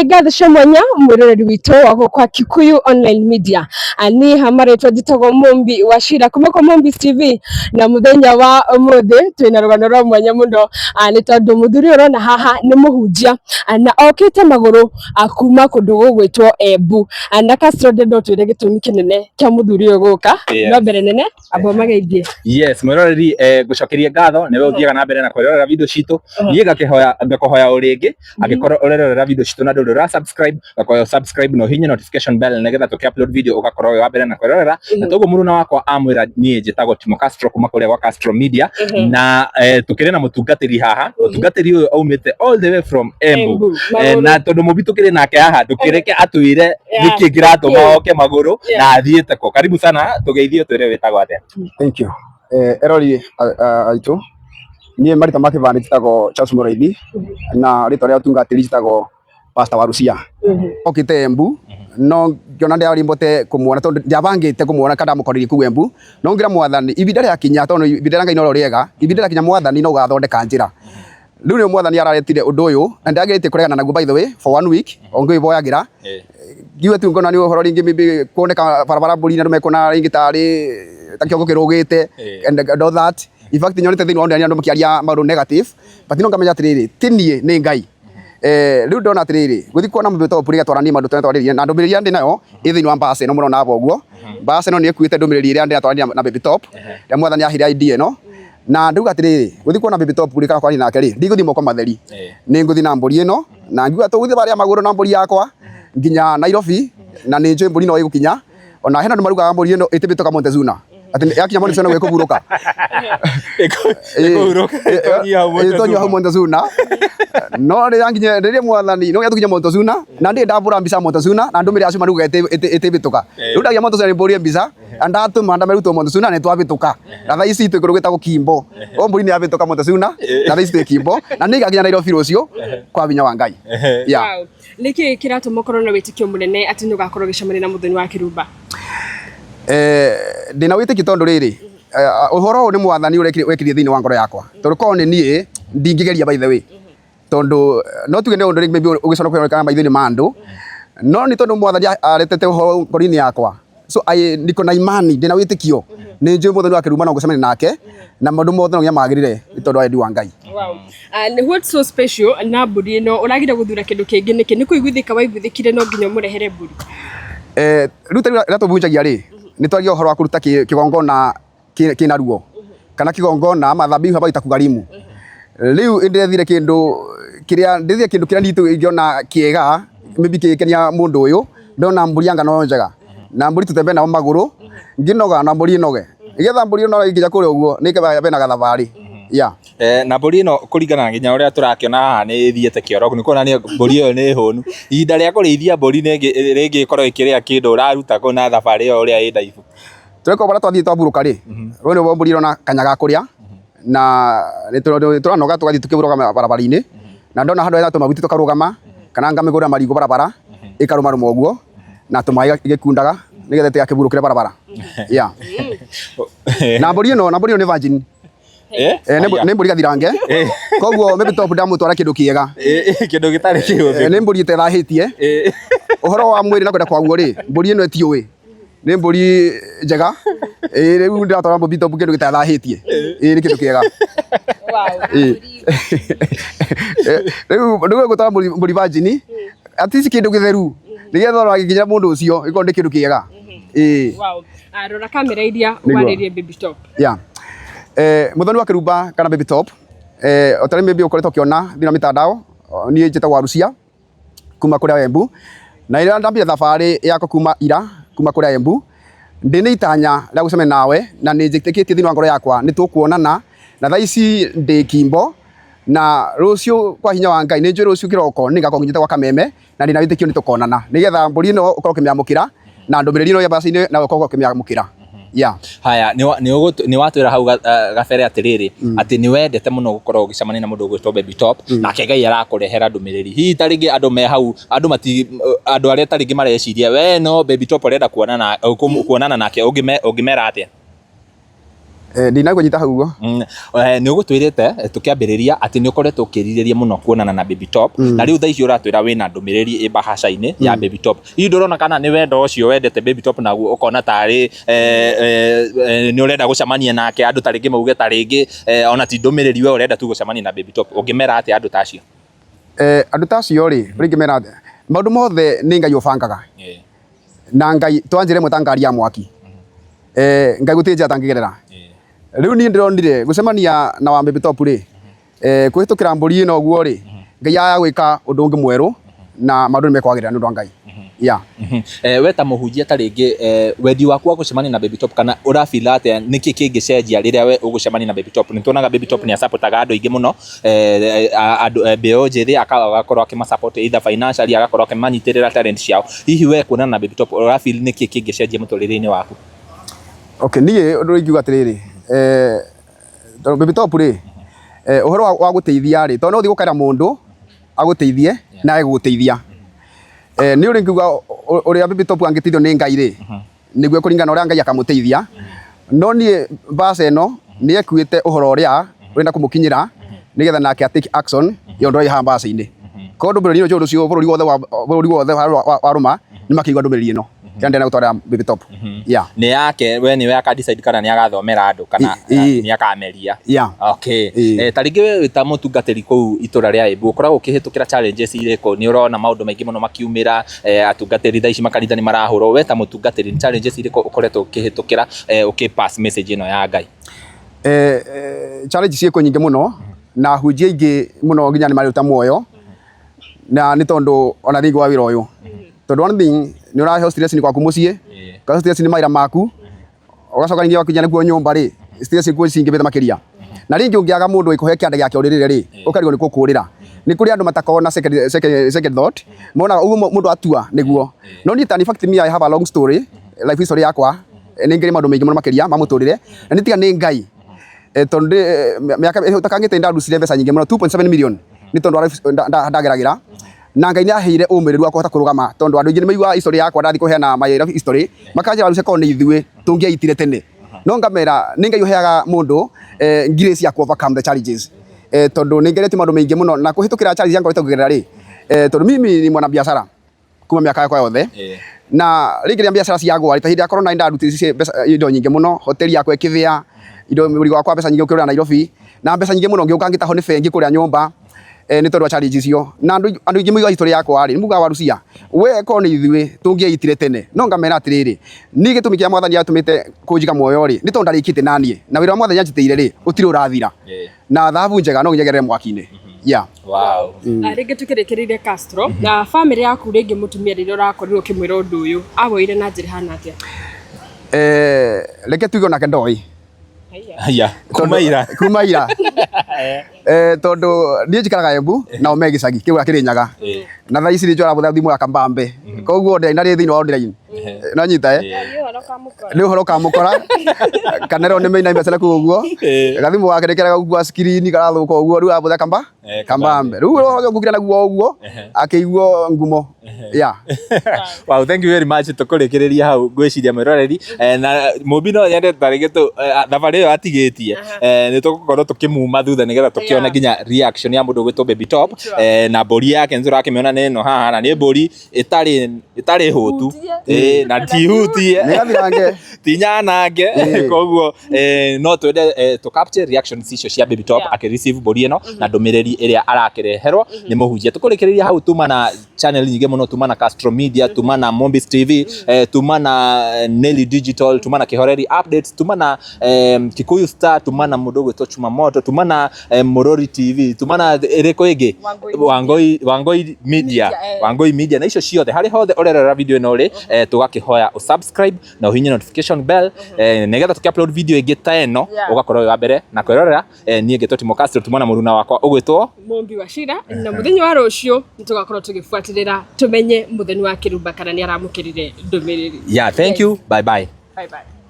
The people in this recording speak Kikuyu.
Nĩ ngatho cia mwanya mwĩroreri witũ wa gũkwa Kikuyu Online Media. Niĩ ha marĩtwa njĩtagwo Mumbi wa Shira kuma kwa Mumbi TV, na mũthenya wa ũmũthĩ twĩna rũgano rwa mwanya mũno, nĩ tondũ mũthuri ũyũ ũrona haha nĩ mũhunjia, na okĩte magũrũ kuma kũndũ gũgwĩtwo Embu. Na Castro, ndĩrenda ũtwĩre gĩtũmi kĩnene kĩa mũthuri ũyũ gũka. No mbere nene amba mageithie. Yes, mwĩroreri, ngũcokerie ngatho nĩwe ũthiaga na mbere na kwĩrorera video citũ. Niĩ ngakĩhoya, ngakũhoya o rĩngĩ, angĩkorwo ũrerorera video citũ na ndũrĩ ũra subscribe, ngakoya subscribe na ũhihinye notification bell nĩgetha tũkĩ upload video ũgakorwo wĩ wa mbere na kwĩrorera. Na toguo mũruna wakwa amwĩra, niĩ njĩtagwo Timo Castro kuma kũrĩa gwa Castro Media, na tũkĩrĩ na mũtungatĩri haha. Mũtungatĩri ũyũ aumĩte all the way from Embu. Na tondũ mũbi tũkĩrĩ nake haha, ndũkĩreke atwĩre nĩkĩ kĩratũma oke magũrũ na athiĩte kũ. Karibu sana, tũgeithie, twĩre wĩtagwo atĩa. Thank you. Erori aitũ, niĩ marĩtwa ma kĩbandĩ njĩtagwo Charles Mũraithi, na rĩtwa rĩa ũtungatĩri njĩtagwo Pastor wa Rucia. Okĩte Embu no ngĩona ndĩarĩ mbote kũmuona tondũ ndiabangĩte kũmuona kana ndamũkorire kũu Embu, no ngĩra Mwathani ibinda rĩakinya, tondũ ibinda rĩa Ngai no rĩega, ibinda rĩakinya Mwathani no ũgathondeka njĩra. Rĩu nĩ Mwathani araretire ũndũ ũyũ na ndĩrageretie kũregana naguo, by the way, for one week o ngĩvoyagĩra, ngiuga tu ngona nĩ ũhoro rĩngĩ maybe kuoneka barabara mbũri na andũ mekuona rĩngĩ tarĩ ta kĩongo kĩrũgĩte and all that. In fact, nyonete thĩinĩ wa online andũ makĩaria maũndũ negative, but no ngamenya atĩrĩrĩ, ti niĩ, nĩ Ngai. Rĩu ndona atĩrĩrĩ, gũthiĩ kuona mũndũ top rĩrĩa twaranie maũndũ tũrĩa twarĩrie, na ndũmĩrĩri ĩrĩa ndĩ nayo ĩ thĩinĩ wa mbaca ĩno mũrona aba ũguo. Mbaca ĩno nĩ ĩkuĩte ndũmĩrĩri ĩrĩa ndĩratwarania na Baby Top rĩa Mwathani aheire idea ĩno, na ndauga atĩrĩrĩ, gũthiĩ kuona Baby Top rĩ, kana kwaria nake rĩ, ndigũthiĩ moko matheri, nĩ ngũthiĩ na mbũri ĩno, na ngiuga tũgũthiĩ barĩa magũrũ na mbũri yakwa nginya Nairobi, na nĩ njũĩ mbũri no ĩgũkinya. Ona hena andũ marugaga mbũri ĩno ĩtĩbĩtũka Montezuna, atĩ yakinya Montezuna nĩguo ĩkũhurũka. Ĩkũhurũka, ĩtonyie hau. Ĩtonyie hau Montezuna. No rĩrĩa nginye rĩrĩa Mwathani no gĩatũkinya Montezuna, na ndĩ ndambũra mbica Montezuna na ndũmĩre acio marugaga ĩtĩbĩtũka. Rĩu ndagia Montezuna nĩ mbũrie mbica na ndatũma ndamerutwo Montezuna nĩ twabĩtũka, na thaa ici twĩ kũndũ gwĩtagwo Kimbo. O mbũri nĩ yabĩtũka Montezuna na thaa ici twĩ Kimbo, na nĩ igakinya Nairobi rũciũ kwa hinya wa Ngai. Yeah. Wow. Nĩkĩ kĩratũma ũkorwo na wĩtĩkio mũnene atĩ nĩ ũgakorwo ũgĩcemania na mũthoni wa kĩrumba? Ndĩna wĩtĩkio tondũ rĩrĩ, ũhoro ũyũ nĩ Mwathani wekĩrire thĩinĩ wa ngoro yakwa, tondũ korwo nĩ niĩ ndingĩgeria, by the way, tondũ no tuge nĩ ũndũ rĩngĩ maybe ũgĩconoka kana maitho-inĩ ma andũ, no nĩ tondũ Mwathani aretete ũhoro ngoro-inĩ yakwa, so I, niko na imani, ndĩna wĩtĩkio, nĩ njũĩ mũthoni wa kĩruma no ngũcemania nake na maũndũ mothe no nginya magĩrĩre nĩ tondũ wa wendi wa Ngai. Wow. And what's so special na mbũri ĩno? Ũragire gũthura kĩndũ kĩngĩ nĩkĩ? Nĩ kũiguithĩka waiguithĩkire no nginya ũmũrehere mbũri? Rĩu ta rĩrĩa tũbunjagia rĩ, nĩ twaragia ũhoro wa kũruta kĩgongona kĩna ruo kana kĩgongona ama dhabihu ambayo itakugharimu. Rĩu ndĩrethire kĩndũ kĩrĩa ndĩrethire kĩndũ kĩrĩa nditũ ingĩona kĩega, maybe kĩngĩkenia mũndũ ũyũ. Ndona mbũri anga no njega, na mbũri tutembee nao magũrũ, ngĩnoga na mbũri ĩnoge, nĩgetha mbũri ĩno ĩngĩnya kũrĩa ũguo nĩ bena gathabarĩ, yeah. Na mbũri ĩno, kũringana na nginya ũrĩa tũrakĩona haha, nĩ ĩthiĩte kĩoro, nĩ kuonania mbũri ĩyo nĩ hũnu. Ihinda rĩa kũrĩithia mbũri rĩngĩ ĩkorwo ĩkĩrĩa kĩndũ ũraruta kũ na thabarĩ ĩyo ũrĩa ĩ ndaihu? Tũreka barĩa twathiĩ twahurũka rĩ, rũĩ nĩguo mbũri ĩrona kanya ga kũrĩa, na nĩ tũranoga tũgathiĩ tũkĩrũgama barabara-inĩ, na ndona handũ hena tũmahuti tũkarũgama, kana ngamĩgũrĩra marigũ barabara, ĩkarũmarũma ũguo na tũmaĩ ĩgĩkundaga nĩgetha ĩtigakĩhurũkĩre barabara, yeah. Na mbũri ĩno nĩ virgin. Nĩ mbũri gathirange, koguo maybe top ndamũtwara kĩndũ kĩega. Kĩndũ gĩtarĩ kĩhũthĩku. Nĩ mbũri ĩtethahĩtie ũhoro wa mwĩrĩ na kwenda kwaguo rĩ, mbũri ĩno ĩtiũĩ, nĩ mbũri njega. Ĩ rĩu ndĩratwara mbũri top kĩndũ gĩtathahĩtie, ĩ nĩ kĩndũ kĩega. Rĩu ngũtwara mbũri virgin, at least kĩndũ gĩtheru, nĩgetha ona gĩkinyĩra mũndũ ũcio gĩkorwo nĩ kĩndũ kĩega, ĩ. Wow. Ah, rora kamera iria warĩrie Baby Top. Yeah. Muthoni wa kĩrumba kana Baby Top, o ta rĩu maybe ũkoretwo ũkĩona thĩinĩ wa mitandao, niĩ njĩtagwo Warucia kuma kũrĩa Embu, na rĩrĩa ndambire thabarĩ yakwa kuma ira kuma kũrĩa Embu, ndĩ na itanya rĩa gũcemania nawe, na nĩ njĩtĩkĩtie thĩinĩ wa ngoro yakwa nĩ tũkuonana. Na thaa ici ndĩ Kimbo, na rũciũ kwa hinya wa Ngai nĩ njũĩ rũciũ kĩroko nĩ ngakorwo nginyĩte gwa Kameme, na ndĩna wĩtĩkio nĩ tũkonana nĩgetha mbũri ĩno ũkorwo ũkĩmĩamũkĩra na ndũmĩrĩri ĩno ya mbaca-inĩ nawe ũkorwo ũkĩmĩamũkĩra, yeah. Haya, nĩ watwĩra hau gabere atĩrĩrĩ, atĩ nĩ wendete mũno gũkorwo ũgĩcemania na mũndũ ũgwĩtwo Baby Top, nake Ngai arakũrehera ndũmĩrĩri. Hihi ta rĩngĩ andũ me hau, andũ mati andũ arĩa ta rĩngĩ mareciria we no Baby Top ũrenda kuonana nake, ũngĩmera atĩa? Ndinakũnyita hau ũguo. Nĩ ũgũtwĩrĩte tũkĩambĩrĩria atĩ nĩ ũkoretwo ũkĩrirĩria mũno kuonana na Baby Top, na rĩu thaa ici ũratwĩra wĩna ndũmĩrĩri ĩ bahaca-inĩ ya Baby Top. Hihi ndũrona kana nĩ wendo ũcio wendete Baby Top naguo ũkona tarĩ nĩ ũrenda gũcemania nake, andũ ta rĩngĩ mauge ta rĩngĩ ona ti ndũmĩrĩri we ũrenda tu gũcemania na Baby Top, ũngĩmera atĩa andũ ta acio? Andũ ta acio rĩ, ũrĩa ingĩmera atĩa, maũndũ mothe nĩ Ngai ũbangaga. Na Ngai twa njĩra ĩmwe ta ngari ya mwaki. Ngai gũtirĩ njĩra atangĩgerera. Rĩu niĩ ndĩronire gũcemania na wa Baby Top rĩ, kũhĩtũkĩra mbũri ĩno ũguo rĩ, Ngai aya gwĩka ũndũ ũngĩ mwerũ na maũndũ nĩ mekwagĩrĩra nĩ ũndũ wa Ngai. Yeah. We ta mũhunjia ta rĩngĩ wendi waku wa gũcemania na Baby Top kana ũra feel atĩa, nĩkĩ kĩngĩcenjia rĩrĩa we ũgũcemania na Baby Top? Nĩ tuonaga Baby Top nĩ asapotaga andũ aingĩ mũno, andũ mbeũ njĩthĩ agakorwo akĩma support either financially, agakorwo akĩmanyitĩrĩra talent ciao. Hihi we kuonana na Baby Top ũra feel nĩkĩ kĩngĩcenjia mũtũrĩre-inĩ waku? Okay, niĩ ũndũ ũrĩa ingiuga atĩrĩrĩ, tondũ Baby Top rĩ, ũhoro wa gũteithia rĩ, tondũ no ũthiĩ gũkaĩra mũndũ agũteithie na age gũgũteithia. Niĩ ũrĩa ingiuga ũrĩa Baby Top angĩteithio nĩ Ngai rĩ, nĩguo kũringana na ũrĩa Ngai akamũteithia. No niĩ mbaca ĩno nĩ ekuĩte ũhoro ũrĩa ũrenda kũmũkinyĩra nĩgetha nake a take action ya ũndũ ũrĩa wĩ haha mbaca-inĩ. Koguo ndũmĩrĩri ĩno njũĩ rũciũ bũrũri wothe warũma nĩ makĩigua ndũmĩrĩri ĩno ĩrĩa ndĩrenda gũtwarĩra Baby Top. Yeah. Nĩ yake, we nĩwe aka decide kana nĩ agathomera andũ kana nĩ akameria. Yeah. Okay. Ta rĩngĩ we wĩ ta mũtungatĩri kũu itũra rĩa Embu, ũkoragwo ũkĩhĩtũkĩra challenges irĩkũ? Nĩ ũrona maũndũ maingĩ mũno makiumĩra, atungatĩri thaa ici makanitha nĩ marahũrwo. We ta mũtungatĩri nĩ challenges irĩkũ ũkoretwo ũkĩhĩtũkĩra ũkĩ pass message ĩno ya Ngai? Challenge ciĩkuo nyingĩ mũno na ahunjia aingĩ mũno nginya nĩ mareruta muoyo na nĩ tondũ ona thĩinĩ wa wĩra ũyũ, tondũ one thing nĩ ũraheo stress nĩ gwaku mũciĩ, ũkaheo stress nĩ mawĩra maku, ũgacoka ningĩ wakinya nĩkuo nyũmba rĩ, stress kuo cingĩhĩte makĩria. Na rĩngĩ ũngĩaga mũndũ ũkũhe kĩanda gĩake ũrĩrĩre rĩ, ũkarigwo nĩ kũkũrĩra. Nĩ kũrĩ andũ matakoragwo na second thought, monaga ũguo mũndũ atua nĩguo. No niĩ ta in fact me I have a long story, life history yakwa, nĩ ngĩrĩ maũndũ maingĩ mũno makĩria ma mũtũrĩre, na nĩ tiga nĩ Ngai, tondũ mĩaka ĩtakangĩte ndarutire mbeca nyingĩ mũno 2.7 million nĩ tondũ wa life ndageragĩra. Na Ngai nĩ aheire ũmĩrĩru wa kũhota kũrũgama tondũ andũ aingĩ nĩ maiguaga history yakwa ndathiĩ kũheana my life history, makanjĩra Warucia korwo nĩ ithuĩ tũngĩaitire tene. No ngamera nĩ Ngai ũheaga mũndũ grace ya kũ overcome the challenges. Tondũ nĩ ngeretie maũndũ maingĩ mũno na kũhĩtũkĩra challenges iria ngoretwo ngĩgerera rĩ, tondũ mimi ni mwanabiashara kuma mĩaka yakwa yothe, na rĩngĩ rĩrĩa biacara ciagwa rĩ, ta hĩndĩ ya corona nĩ ndarutire mbeca indo nyingĩ mũno, hoteli yakwa ĩkĩthĩa, indo mũrigo wakwa wa mbeca nyingĩ ũkĩũrĩra Nairobi, na mbeca nyingĩ mũno ngĩũka ngĩtahwo nĩ bengi kũrĩa nyũmba, nĩ tondũ wa challenge icio. Na andũ aingĩ maiguaga history yakwa rĩ, nĩ maugaga Warucia, we korwo nĩ ithuĩ tũngĩaitire tene. No ngamera atĩrĩrĩ, niĩ gĩtũmi kĩrĩa mwathani atũmĩte kũnjiga muoyo rĩ, nĩ tondũ ndarĩkĩtie naniĩ, na wĩra ũrĩa mwathani anjĩtĩire rĩ, gũtirĩ ũrathira. Na thahabu njega no nginya ĩgerere mwaki-inĩ. Yeah. Wow. Rĩngĩ tũkĩrĩkĩrĩria Castro, na bamĩrĩ yaku rĩngĩ mũtumia rĩrĩa ũrakorirwo ũkĩmwĩra ũndũ ũyũ, awoire na njĩra ĩhana atĩa? Reke tuge onake ndoĩ. Haya, kuma ira. Kuma ira. Tondũ niĩ njikaraga Embu nao me gĩcagi kĩu Kĩrĩnyaga. Na thaa ici nĩ njũraga thimũ ya kambambe. Koguo ndĩraina rĩ thĩinĩ wa online. Nanyita eh? Nĩ ũhoro ũkamũkora kana rĩo nĩ maina mbeca kũu ũguo. Gathimũ gake nĩ keraga gũkua screen karathũka ũguo rĩu arabũthĩra kamba kambambe. Rĩu ũhoro ũcio ngũkira naguo ũguo akĩiguo ngumo. Yeah. Wow, thank you very much. Tũkũrĩkĩrĩria hau ngwĩciria mwĩroreri na Mũmbi no nyende ta rĩngĩ thabarĩ ĩyo atigĩtie nĩ tũgũkorwo tũkĩmuma thutha nĩgetha tũkĩone nginya reaction ya mũndũ ũgwĩtwo Baby Top na mbũri yake nĩ tũrakĩmĩona nĩ ĩno haha na nĩ mbũri ĩtarĩ hũtu na ti hutie Nĩ gathirange. ti nyanange koguo no twende tũ capture reactions icio cia Baby Top akĩ receive mbũri ĩno na ndũmĩrĩri ĩrĩa arakĩreherwo nĩ mũhunjia. Tũkũrĩkĩrĩria hau tuma na channel nyingĩ mũno, tuma na Castro Media, tuma na Mombis TV, tuma na Nelly Digital, tuma na Kihoreri Updates, tuma na Kikuyu Star, tuma na mũndũ ũgwĩtwo Chuma Moto, tuma na Murori TV, tuma na ĩrĩkũ ĩngĩ Wangoi Media, Wangoi Media na icio ciothe harĩ hothe ũrerorera video ĩno rĩ, tũgakĩhoya ũsubscribe na ũhihinye notification bell nĩgetha tũkĩ upload video ĩngĩ ta ĩno ũgakorwo wĩ wa mbere na kwĩrorera. Niĩ ngĩtwo Timo Castro, tuma na mũruna wakwa ũgwĩtwo Mũmbi wa Cira, na mũthenya wa rũciũ nĩ tũgakorwo tũgĩbuatĩrĩra tũmenye mũthoni wa Kĩrumba kana nĩ aramũkĩrire ndũmĩrĩri. Yeah, thank you. Bye bye. Bye bye.